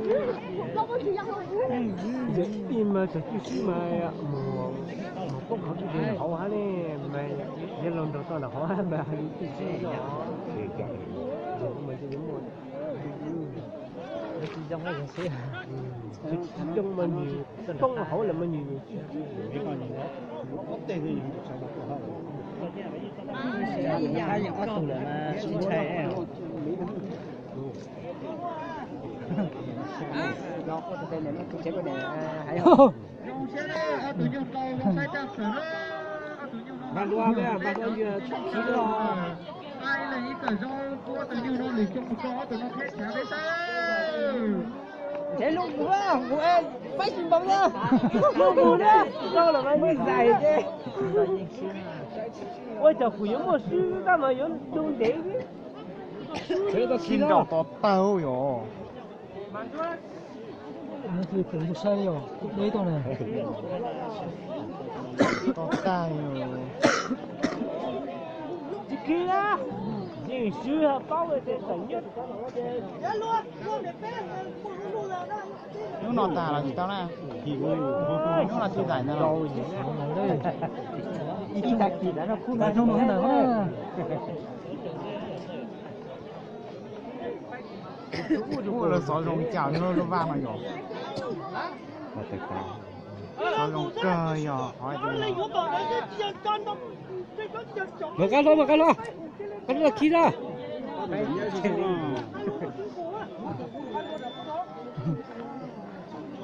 Ib mas txog tib si mas mus poob qhov twg hauv hab ne, mas yog los nrog tau ntawm hauv hab mas hais li tib si. Tsis zoo mas nws poob hauv lawm mas nws nws tsis Ob tug lawm mas tsis ntshai. Zoo siab na, ob tug nyuj rau zoo saib raj xwm na, ob tug nyuj no mas tsis los, ai leej ib tawm zaub kuv ob tug nyuj no lwm xyoo mus tso ob tug no thiab chav peb saib. Ntshe lub kuv, kuv faib tsis npaum na. Lub kuv na, zoo los mas muaj zais ces. Ua cas kuv yuav muaj swb tab mas yuav tu ntev. Sib nraus to tawg yom. Tus mus saib yom, deb tau na. To tag yom. Tsis kiv na. Yeej swb paub tej tawm nyob. Hnub no tag los tsis tau na. Hnub no tsis tau na. Ib tag kis no khub no zoo no na. Ua lawv xov zoo cas nyob lub vaj no yom. Xov zoo kawg yom. Mas qab hlo, mas qab hlo, qab hlo khi na.